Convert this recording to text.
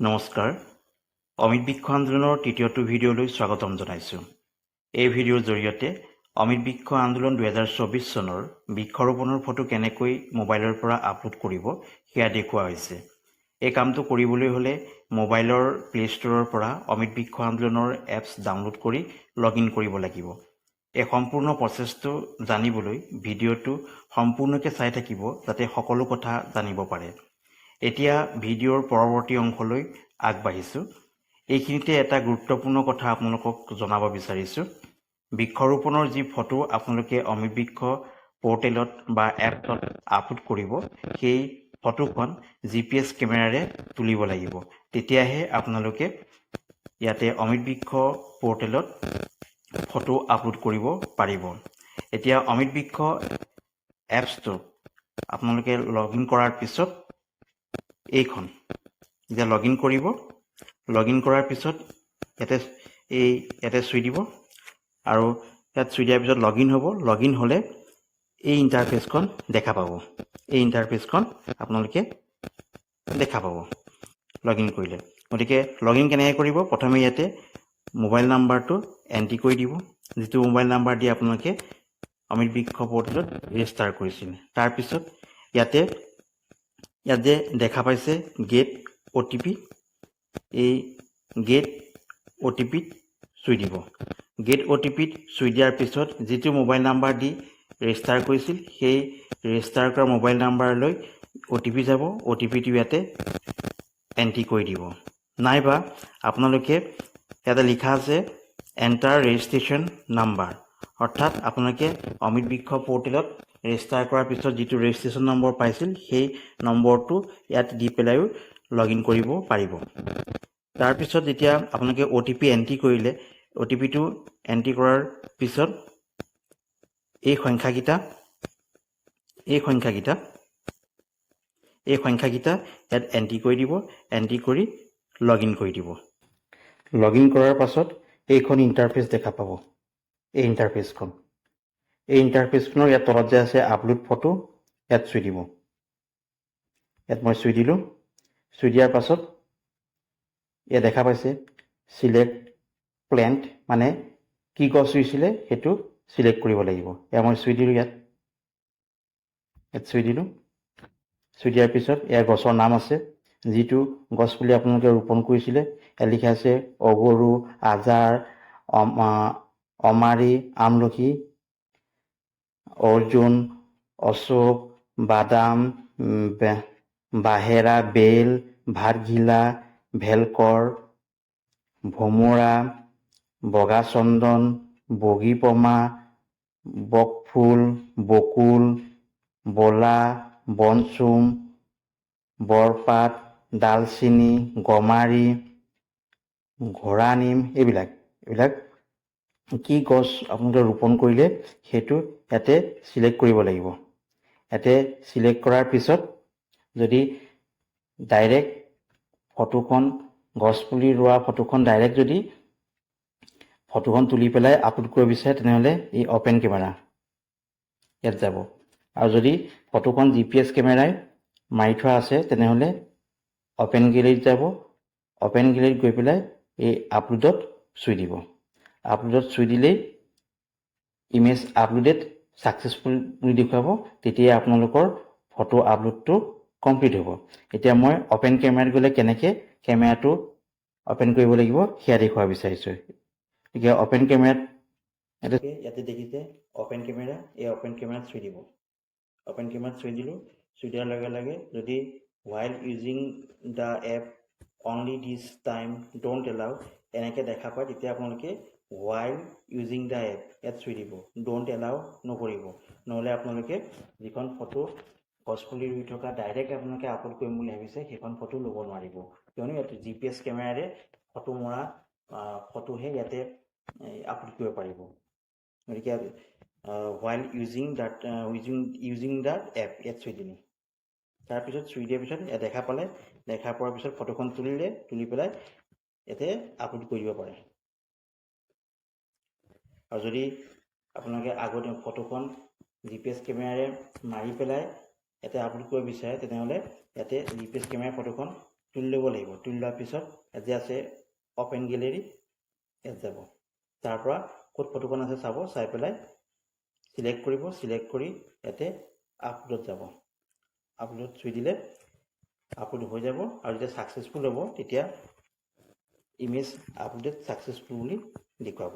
নমস্কাৰ, অমিত বৃক্ষ আন্দোলনৰ তৃতীয়টো ভিডিঅ'লৈ স্বাগতম জনাইছোঁ। এই ভিডিঅ'ৰ জৰিয়তে অমিত বৃক্ষ আন্দোলন 2024 চনৰ বৃক্ষৰোপণৰ ফটো কেনেকৈ মোবাইলৰ পৰা আপলোড কৰিব, সেয়া দেখুওৱা হৈছে। এই কামটো কৰিবলৈ হ'লে মোবাইলৰ প্লে' ষ্ট'ৰৰ পৰা অমিত বৃক্ষ আন্দোলনৰ এপছ ডাউনলোড কৰি লগ ইন কৰিব লাগিব। এই সম্পূৰ্ণ প্ৰচেছটো জানিবলৈ ভিডিঅ'টো সম্পূৰ্ণকৈ চাই থাকিব, যাতে সকলো কথা জানিব পাৰে। এতিয়া ভিডিঅ'ৰ পৰৱৰ্তী অংশলৈ আগবাঢ়িছোঁ। এইখিনিতে এটা গুৰুত্বপূৰ্ণ কথা আপোনালোকক জনাব বিচাৰিছোঁ। বৃক্ষৰোপণৰ যি ফটো আপোনালোকে অমিত বৃক্ষ পৰ্টেলত বা এপছত আপলোড কৰিব, সেই ফটোখন জিপিএছ কেমেৰাৰে তুলিব লাগিব। তেতিয়াহে আপোনালোকে ইয়াতে অমিত বৃক্ষ পৰ্টেলত ফটো আপলোড কৰিব পাৰিব। এতিয়া অমিত বৃক্ষ এপছটো আপোনালোকে লগ ইন কৰাৰ পিছত, এইখন যেতিয়া লগ ইন কৰিব, লগ ইন কৰাৰ পিছত ইয়াতে চুই দিব আৰু ইয়াত চুই দিয়াৰ পিছত লগ ইন হ'ব। লগ ইন হ'লে এই ইণ্টাৰফেচখন দেখা পাব। এই ইণ্টাৰফেচখন আপোনালোকে দেখা পাব লগ ইন কৰিলে। গতিকে লগ ইন কেনেকৈ কৰিব? প্ৰথমে ইয়াতে মোবাইল নাম্বাৰটো এণ্ট্ৰি কৰি দিব, যিটো মোবাইল নাম্বাৰ দি আপোনালোকে অমিত বৃক্ষ পৰ্টেলত ৰেজিষ্টাৰ কৰিছিল। তাৰপিছত ইয়াত যে দেখা পাইছে গেট অ'টিপি, এই গেট অ'টিপিত চুই দিব। গেট অ'টিপিত চুই দিয়াৰ পিছত যিটো মোবাইল নাম্বাৰ দি ৰেজিষ্টাৰ কৰিছিল, সেই ৰেজিষ্টাৰ কৰা মোবাইল নাম্বাৰলৈ অ'টিপি যাব। অ'টিপিটো ইয়াতে এণ্ট্ৰি কৰি দিব। নাইবা আপোনালোকে ইয়াতে লিখা আছে এণ্টাৰ ৰেজিষ্ট্ৰেশ্যন নাম্বাৰ, অৰ্থাৎ আপোনালোকে অমিত বৃক্ষ পৰ্টেলত ৰেজিষ্টাৰ কৰাৰ পিছত যিটো ৰেজিষ্ট্ৰেশ্যন নম্বৰ পাইছিল, সেই নম্বৰটো ইয়াত দি পেলাইও লগ ইন কৰিব পাৰিব। তাৰপিছত যেতিয়া আপোনালোকে অ'টিপি এণ্ট্ৰি কৰিলে, অ'টিপিটো এণ্ট্ৰি কৰাৰ পিছত এই সংখ্যাকেইটা ইয়াত এণ্ট্ৰি কৰি দিব। এণ্ট্ৰি কৰি লগ ইন কৰি দিব। লগ ইন কৰাৰ পাছত এইখন ইণ্টাৰফেচ দেখা পাব। এই ইণ্টাৰফেচখনৰ ইয়াত তলত যে আছে আপলোড ফটো, ইয়াত চুই দিব। ইয়াত মই চুই দিলোঁ। চুই দিয়াৰ পাছত ইয়াত দেখা পাইছে চিলেক্ট প্লেণ্ট, মানে কি গছ ৰুইছিলে সেইটো চিলেক্ট কৰিব লাগিব। এয়া মই চুই দিলোঁ ইয়াত। ইয়াত চুই দিলোঁ। চুই দিয়াৰ পিছত ইয়াৰ গছৰ নাম আছে, যিটো গছ পুলি আপোনালোকে ৰোপণ কৰিছিলে। ইয়াত লিখা আছে অগৰু, আজাৰ, অমাৰী, আমলখি, অৰ্জুন, অশোক, বাদাম, বাহেৰা, বেল, ভাতঘিলা, ভেলকৰ, ভোমোৰা, বগা চন্দন, বগীপমা, বকফুল, বকুল, বলা, বনচুম, বৰপাত, ডালচেনি, গমাৰি, ঘোঁৰানিম, এইবিলাক এইবিলাক কি গছ আপোনালোকে ৰোপণ কৰিলে, সেইটো ইয়াতে চিলেক্ট কৰিব লাগিব। ইয়াতে চিলেক্ট কৰাৰ পিছত যদি ডাইৰেক্ট ফটোখন, গছপুলি ৰোৱা ফটোখন, ডাইৰেক্ট যদি ফটোখন তুলি পেলাই আপলোড কৰিব বিচাৰে, তেনেহ'লে এই অ'পেন কেমেৰা ইয়াত যাব। আৰু যদি ফটোখন জিপিএছ কেমেৰাই মাৰি থোৱা আছে, তেনেহ'লে অ'পেন গেলেৰীত যাব। অ'পেন গেলেৰীত গৈ পেলাই এই আপলোডত চুই দিব। আপলোডত চুই দিলেই ইমেজ আপলোডেড ছাকচেছফুল বুলি দেখুৱাব। তেতিয়া আপোনালোকৰ ফটো আপলোডটো কমপ্লিট হ'ব। এতিয়া মই অ'পেন কেমেৰাত গ'লে কেনেকৈ কেমেৰাটো অ'পেন কৰিব লাগিব, সেয়া দেখুৱাব বিচাৰিছোঁ। এতিয়া অ'পেন কেমেৰাত ইয়াতে দেখিছে অ'পেন কেমেৰা, এই অ'পেন কেমেৰাত চুই দিব। অ'পেন কেমেৰাত চুই দিলোঁ। চুই দিয়াৰ লগে লগে যদি "While using the app only this time, don't allow" এনেকৈ দেখা পায়, তেতিয়া আপোনালোকে হোৱাইল ইউজিং the app ইয়াত চুই দিব। Don't allow নকৰিব, নহ'লে আপোনালোকে যিখন ফটো গছপুলি ৰুই থকা ডাইৰেক্ট আপোনালোকে আপলোড কৰিম বুলি ভাবিছে, সেইখন ফটো ল'ব নোৱাৰিব। কিয়নো ইয়াত জিপিএছ কেমেৰাৰে ফটো মৰা ফটোহে ইয়াতে আপলোড কৰিব পাৰিব। গতিকে "While using the app" ইয়াত চুই দিলোঁ। তাৰপিছত চুই দিয়াৰ পিছত ইয়াত দেখা পালে, দেখা পোৱাৰ পিছত ফটোখন তুলিলে, তুলি পেলাই ইয়াতে আপলোড কৰি দিব পাৰে। আৰু যদি আপোনালোকে আগতে ফটোখন জিপিএছ কেমেৰাৰে মাৰি পেলাই ইয়াতে আপলোড কৰিব বিচাৰে, তেনেহ'লে ইয়াতে জিপিএছ কেমেৰাৰ ফটোখন তুলি ল'ব লাগিব। তুলি লোৱাৰ পিছত ইয়াত যে আছে অ'পেন গেলেৰী, ইয়াত যাব। তাৰ পৰা ক'ত ফটোখন আছে চাব, চাই পেলাই চিলেক্ট কৰিব। চিলেক্ট কৰি ইয়াতে আপলোড যাব। আপলোড চুই দিলে আপলোড হৈ যাব আৰু যেতিয়া ছাকচেছফুল হ'ব, তেতিয়া ইমেজ আপলোডেড ছাকচেছফুল বুলি দেখুৱাব।